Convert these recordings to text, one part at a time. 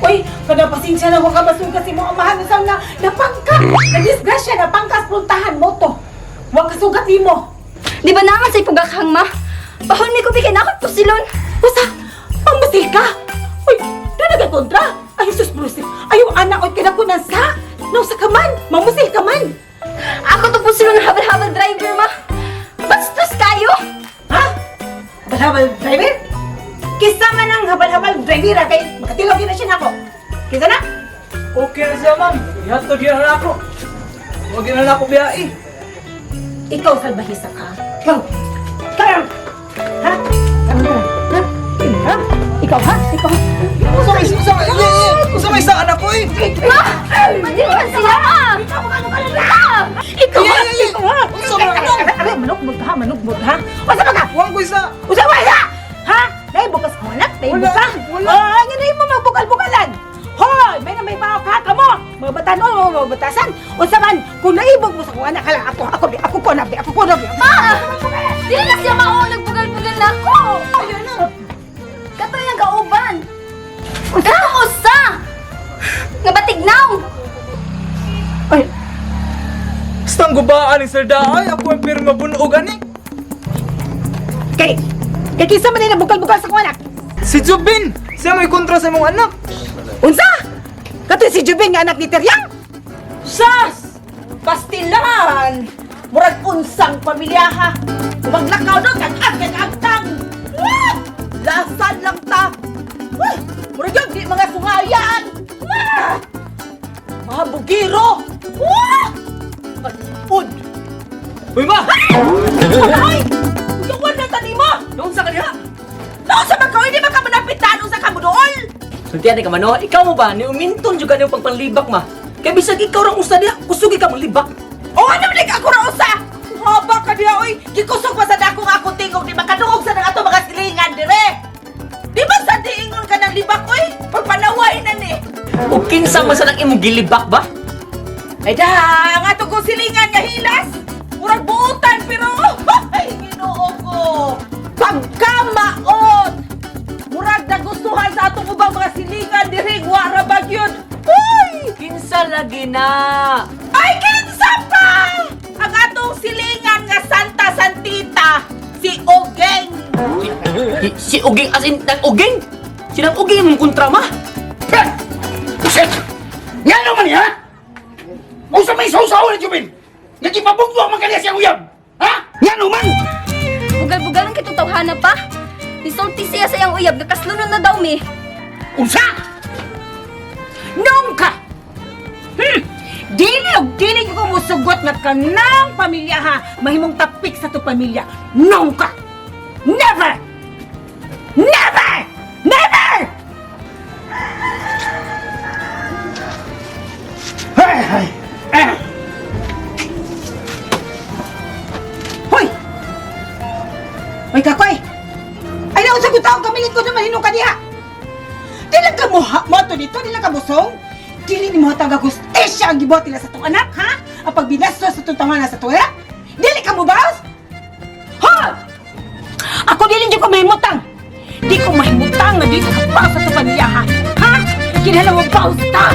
Uy, kada pasensya na ko ka basuga si mo amahan sa na napangka. Na disgrasya na pangkas puntahan mo to. Wa kasugat nimo. Di ba naman sa ipugakhang ma? Bahol mi ko bigay na ako'y pusilon. Usa, pangmasil ka. Uy, doon nagkontra. Ay, sus, Bruce. Ayaw, anak, oy, kinakunan sa. No, sa kaman. Mamusil ka man. Ako to pusilon na habal-habal driver ma. Bastos kayo! Ha? Habal-habal driver? Kisa man ang habal-habal driver, ah, kay makatilog yun na siya nako. Kisa na? Okay na siya, ma'am. Ihatod yun na ako. Huwag yun na ako biyahe. Ikaw, salbahisa ka. Ikaw. Ikaw. Ha? Ano na? Ha? Ha? Ikaw, ha? Ikaw, ha? Usa may sa anak ko eh. Ma! Madiwan siya ma! Ikaw, ano ka na? Ikaw, ha? Ikaw, ha? Unsa man ka? Aray, manugmod ha, manugmod ha. Unsa man ka? Huwag ko isa. Unsa man ka? Ha? Naibog ka sa kong anak? Naibog Wala, ka? wala. Ah, nga na mo magbukal-bukalan. Hoy, may na may bao ka kamo. Mga batanon, mga batasan. Unsa man kung naibog mo sa kong anak, hala ako, ako, bi, ako ko na, bi, ako ko na, bi. Ma! Dili na siya mao, nagbugal-bugal na ako! Ayun na. Katoy ang kauban! Katong usa! Nga batignaw! Ay, Basta ang gubaan ni Sir Daay, ako ang pirma bunog ani. kay, kay kinsa man na bukal-bukal sa kong anak? Si Jubin, siya may kontra sa imong anak. Unsa? Katoy si Jubin nga anak ni Teryang? Sas! Pastilan! Murag unsang pamilya ha! Maglakaw doon, kag-ag, kag-agtang! Ah! Lasan lang ta! Ah! Murag yun, di mga sungayan! Ah! Mga bugiro! Ah! Pag-ud! Uy ma! Ay! Yawan na tani mo! Doon sa kaniya. Naon sa mga hindi man ka manapitan sa kamudool! Sultian ka man, no? Ikaw mo ba? Ni uminton jud ka niyong pagpanlibak ma. Kay bisag ikaw rang usa diha, kusugi ka manglibak. O ano man ako ra usa? Haba ka diha oy, gikusog pa sa dako nga akong tingog di makadungog sa nang ato mga silingan dire. Di ba sa diingon ka ng libak oy? Pagpanaway na ni. O kinsa man sa nang imong gilibak ba? Ay da, ang ato kong silingan nga hilas. Murag buutan pero ay Ginoo ko. Pagkamaot. Murag nagustuhan sa atong ubang mga silingan dire wara ba gyud. Uy! Kinsa lagi na? Ay, kinsa pa! Ang atong silingan nga Santa Santita, si Ogeng. Si Uging as in nang Uging. Sinang Uging imong kontra ma. Shit! Nga naman niya? Unsa may sausaw ni Jubin? Nga gipabugto man kaniya siyang uyab? Ha? Nga naman? Bugal-bugal ang kitong tawhana pa! Nisulti siya sa iyang uyab, nakaslunon na daw mi! Unsa? Nung ka! Dili og dili ko musugot nga kanang pamilya ha, mahimong tapik sa to pamilya. Nung ka! Never! Never! Never! Hey, hey. Eh. Hoy! Hoy kakoy! Ay naunsa ko taong kamilit ko naman hinong ka diha! Dili ka mo mo to dito, dili ka musong. Dili ni mo hatag gustisya ang gibuhat nila sa tong anak, ha? Ang pagbinastos sa tong tangana sa tong anak. Dili ka mo baos? Ha! Ako dili jud ko mahimutang. Di ko mahimutang nga di ka pa sa tong pamilya, ha? Ha? Kinahanglan mo baos ta.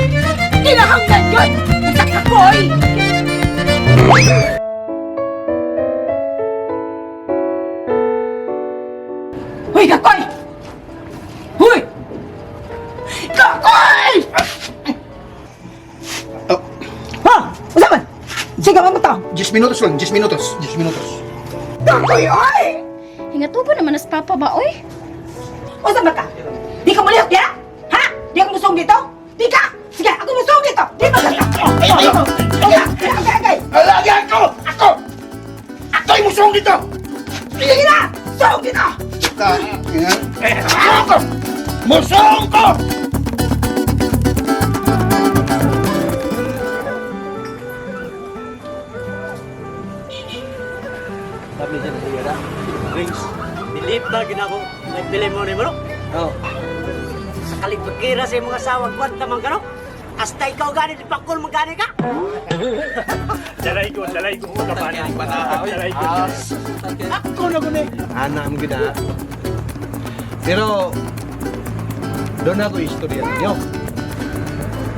Kinahanglan yun. Usa ka koy. Hoy, kakoy! Hoy! Kakoy! Oh, Ha? Unsa man? Sige man mo to. 10 minutos lang, 10 minutos, 10 minutos. Kakoy, oy! Hingatubo naman as papa ba, oy? Unsa man ka? Di ka mulihok diha? Ha? Di ka musong dito? Di ka! Sige, ako musong dito! Di ba ka? Ay, ay, Okay, okay, okay. Alagi ako! Ako! Ako'y musong dito! Sige na! Song dito! Eh, ako! Musong ko! Sabi siya na siya Rings. Dilip na ginako. Nagdili mo ni mo no? Oh. Sa kalipagkira sa imong asawa, kwanta man ka no? Hasta ikaw gani, di pakul man gani ka. Dalay ko, dalay ko. Kapanan. Dalay ko. Ako na guni. Ana mo gid ah. Pero doon ako istorya ninyo.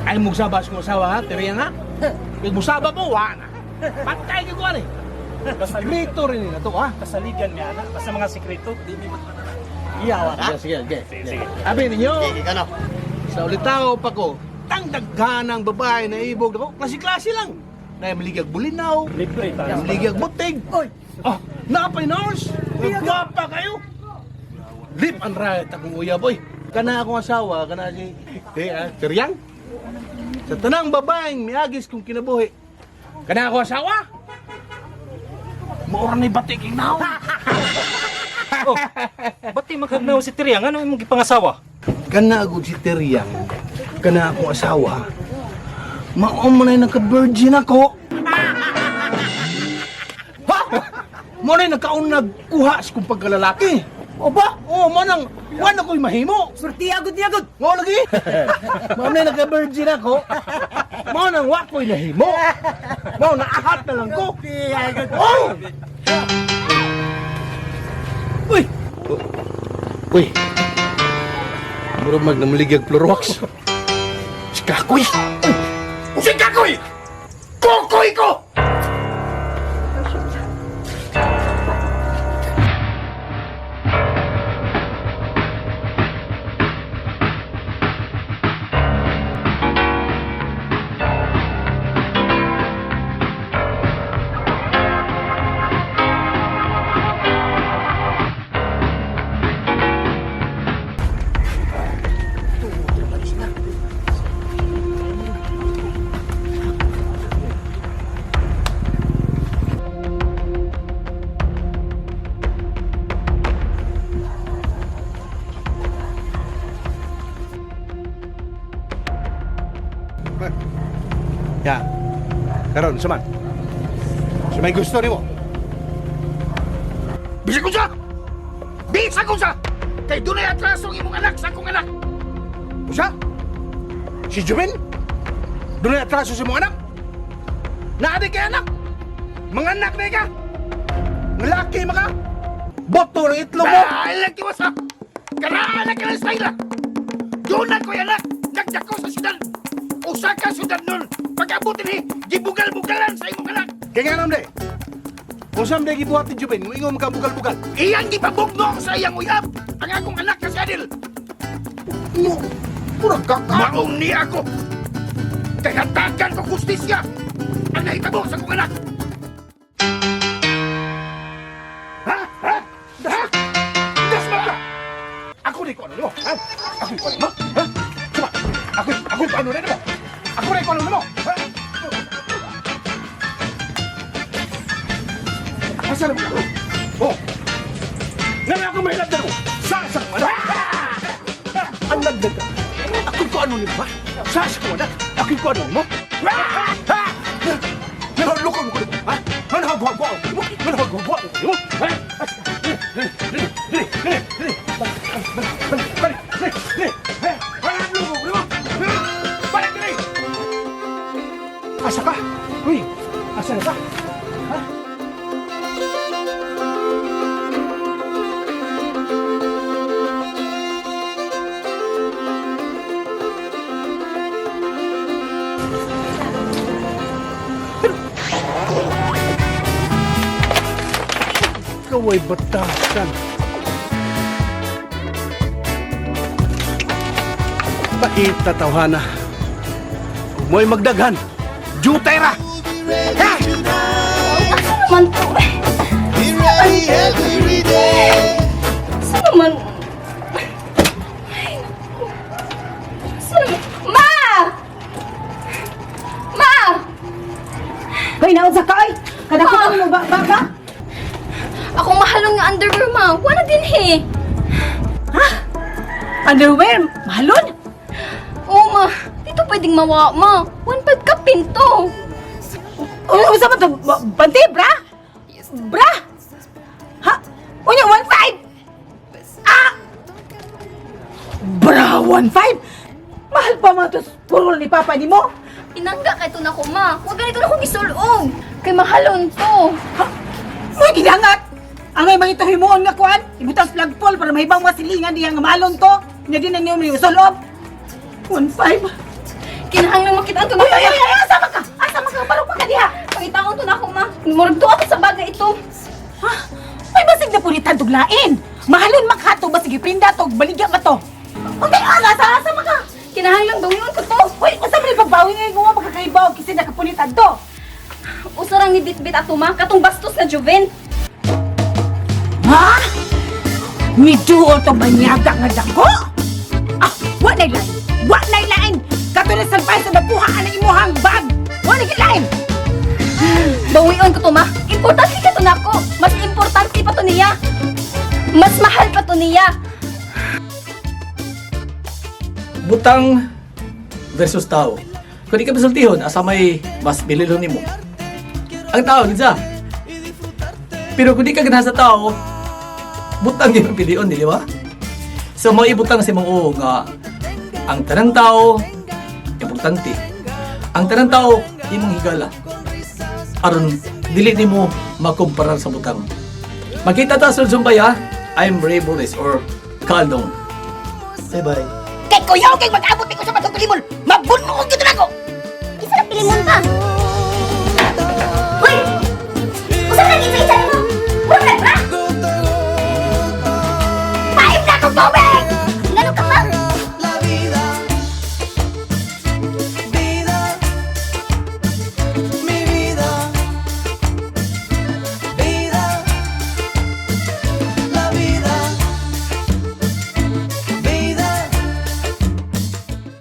Ay mugsaba sa kong asawa ha, Teriya nga. Kay musaba mo, wa na. Patay ka ko ani. Sekreto rin nila to ha. Pasaligan niya anak, basta mga sikreto. Iyawa ka. Sige, sige. Sige, sige. Abi ninyo, Sige, kano. sa ulitaw pa ko, tangdaghan ang babae na ibog ako, klase-klase lang. Na maligag bulinaw, Libre ta. maligag butig. Oy. Oh, napay nurse. Gwapa kayo. Lip and right akong uyab oy. Kana akong asawa, kana si Tiryang. Sa tanang babaeng miagis kong kinabuhi. Kana akong asawa. Maura ni batik ing naon. Oh, ba't di maghagnaw si Teriang? Ano imong gipangasawa? Kana agud si Tiryang. Kana akong asawa. Mao man ay nagka-virgin ako. Ha? Mo na nagkaunag kuha sa kong pagkalalaki. O ba? Oo, mo nang wala ko'y mahimo. Surti agad niya agad. Mo lagi. Mao na nagka-virgin ako. Mao nang wa ko'y nahimo. Mao na ahat na lang ko. Oh! Uy! Uy. Murag mag namaligag Clorox. Si Kakoy! Si Kakoy! Kukoy ko! Ya. Karon, suman. Sumay gusto nimo. Bisa ko sa! Bisa ko sa! Kay dunay atraso ang imong anak sa akong anak. Usa? Si Juben? Dunay atraso sa imong anak? Naadi kay anak? Mga anak na ka? Ngalaki maka? Boto ng itlog mo! Ay, lagi wasa! Karaan ka ng style! Doon na ko'y anak! Dagdag ko sa syudad! Usa ka syudad nun! Pag-abutin ni, gibugal-bugalan sa imong anak! Kaya nga namde, kung saan day gibuhat ni Juben, mo ingon ka bugal-bugal. Iyang gipabugno sa iyang uyab! Ang akong anak na si Adil! No, pura ka Maong ni ako! Kay hatagan ko justisya! Ang nahitabo sa akong anak! Ha? Ha? Ha? Das ba ka? Ako rin ko ano nimo? Ha? Ako rin ko ano mo? Ha? Suma! Ako rin ko ano nimo? Ako rin ko ano nimo? Ha? Asa na mo? Oh! Nga ako may mo! Sa ko anak! Ang lagdag ka! Ako ko ano nimo ha? Sa ko anak! Ako ko ano nimo? Ha? Nahulog ko nimo ha? Nahulog ko nimo? Nahulog ko nimo? Ha? Dili, dili, dili, dili. Balik, balik, balik, dili, dili. Ha? Nahulog ko nimo? Balik, dili. Asa ka? Uy, asa na ka? Ha? Ikaw ay batasan. Pakita, tawhana. Huwag mo'y magdaghan. Jutay ra! Ha! Asa naman to? Asa naman? Ay, naku. Asa naman? Ma! Ma! Hoy, naunsa ka oy. Kada ko mo ba ba ba? Akong mahalong nga underwear, ma. Wala din eh. Underwear, mahalon. Oo, ma. Dito pwedeng mawa, ma. 1.5 ka pinto. Unsa man to? Bante, bra? Bra? Ha? Unya 1.5. Ah! Bra, 1.5. Mahal pa man to purol ni papa nimo. Inangga kay ito na ko, ma. Huwag ganito na akong isulong. Kay mahalon to. Ha? Mo'y gidangat. Angay mga ito himuon nga kuan, ibutang flagpole para mahibang mga silingan diya nga mahalon to. Nya di na niyo ni usulob. 1.5. Kinahanglan makitaan to Uy, uy, uy, uy, asa man ka? Asa man ka? Barog pa ka diha. Pangitaon to nako, ma. Murag tuwa ko sa bagay ito. Ha? Ay, basig na punitan tog lain. Mahalon makato, basig iprinda to, baligya ba to? Uy, ala, asa, asa man ka? Kinahanglan bawion ko to. Uy, unsa man pagbawi ngayon kung makakaibaw kasi nakapulitan to? Usa rang ni bitbit ato, ma, katong bastos nga Joven. Ha? Miduol to manyaga nga dako? Ah, wa na lain. Wa na lain. Kato na salpay sa nakuha ang imuhang bag. Wa na lain. Bawion ko to, ma. Importante ka to nako. Mas importante pa to niya. Mas mahal pa to niya. Butang versus tao. Kung di ka masultihon, asa may mas bililon nimo. Ang tao, kinsa? Pero kung di ka ganahan sa tao, butang yung pilion, di ba? So, mga ibutang sa imong uo nga ang tanang tao, importante. Ang tanang tao, imong higala. Aron, dili nimo makumparar sa butang. Makita ta sa Zumbay, ha? I'm Ray Boris or Kaldong. Bye-bye. Kay kuyaw kay mag-abot ko sa matong kalimol.